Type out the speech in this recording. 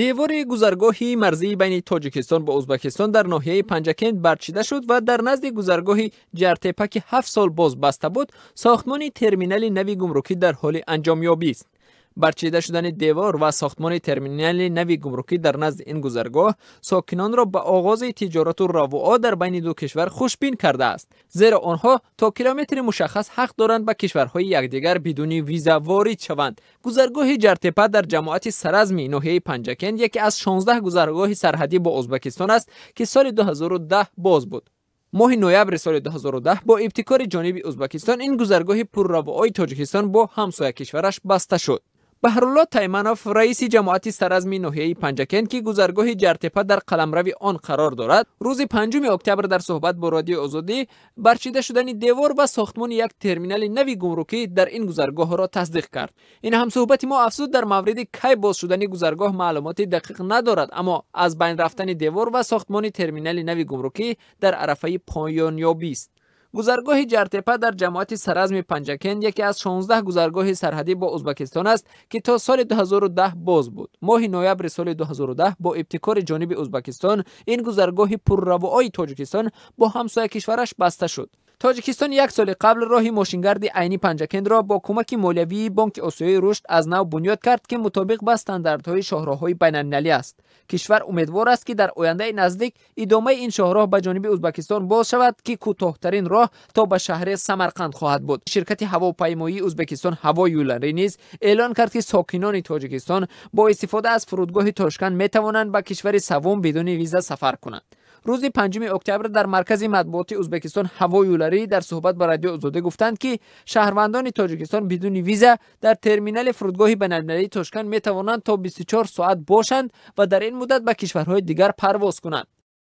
Девори гузаргоҳи марзии байни Тоҷикистон бо Ӯзбекистон дар ноҳияи Панҷакент барчида шуд ва дар назди гузаргоҳи Ҷартепа, ки 7 сол боз баста буд, сохтмони терминали нави гумрукӣ дар ҳоли анҷомёбист. Барчида шудани девор ва сохтмони терминали нави гумрукӣ дар назди ин гузаргоҳ сокинонро ба оғози тиҷорату равуо дар байни ду кишвар хушбин кардааст, зеро онҳо то километри мушаххас ҳақ доранд ба кишварҳои якдигар бидуни виза ворид шаванд. Гузаргоҳи Ҷартепа дар ҷамоати Саразми ноҳияи Панҷакент яке аз 16 гузаргоҳи сарҳадӣ бо Ӯзбекистон аст, ки соли 2010 боз буд. Моҳи ноябри соли 2010 бо ибтикори ҷониби Ӯзбекистон ин гузаргоҳи пурравои Тоҷикистон бо ҳамсоя кишвараш баста шуд. Баҳрулло Тайманов, раиси ҷамоати Саразми ноҳияи Панҷакент, ки гузаргоҳи Ҷартепа дар қаламрави он қарор дорад, рӯзи 5 октябр дар суҳбат бо Радиои Озодӣ барчида шудани девор ва сохтмони як терминали нави гумрукӣ дар ин гузаргоҳро тасдиқ кард. Ин ҳамсуҳбати мо афзуд, дар мавриди кай боз шудани гузаргоҳ маълумоти дақиқ надорад, аммо аз байн рафтани девор ва сохтмони терминали нави гумрукӣ дар арафаи поёнёбист. Гузаргоҳи Ҷартепа дар ҷамоати Саразми Панҷакент яке аз 16 гузаргоҳи сарҳадӣ бо Ӯзбекистон аст, ки то соли 2010 боз буд. Моҳи ноябри соли 2010 бо ибтикори ҷониби Ӯзбекистон ин гузаргоҳи пурравои Тоҷикистон бо ҳамсоя кишвараш баста шуд. Тоҷикистон як соли қабл роҳи мошингарди Айни Панҷакентро бо кӯмаки молиявии Бонки Осиёии Рушд аз нав бунёд кард, ки мутобиқ ба стандартҳои шоҳроҳҳои байналмилалӣ аст. Кишвар умедвор аст, ки дар ояндаи наздик идомаи ин шоҳроҳ ба ҷониби Ӯзбекистон боз шавад, ки кӯтоҳтарин роҳ то ба шаҳри Самарқанд хоҳад буд. Ширкати ҳавопаймоии Ӯзбекистон Ҳаво Юлари низ эълон кард, ки сокинони Тоҷикистон бо истифода аз фурудгоҳи Тошканд метавонанд ба кишвари саввум бидуни виза сафар кунанд. Рӯзи 5 октябр дар маркази матбуоти Ӯзбекистон Ҳаво Юлари дар суҳбат ба Радиои Озодӣ гуфтанд, ки шаҳрвандони Тоҷикистон бидуни виза дар терминали фурудгоҳи байналмилалии Тошканд метавонанд то 24 соат бошанд ва дар ин муддат ба кишварҳои дигар парвоз кунанд.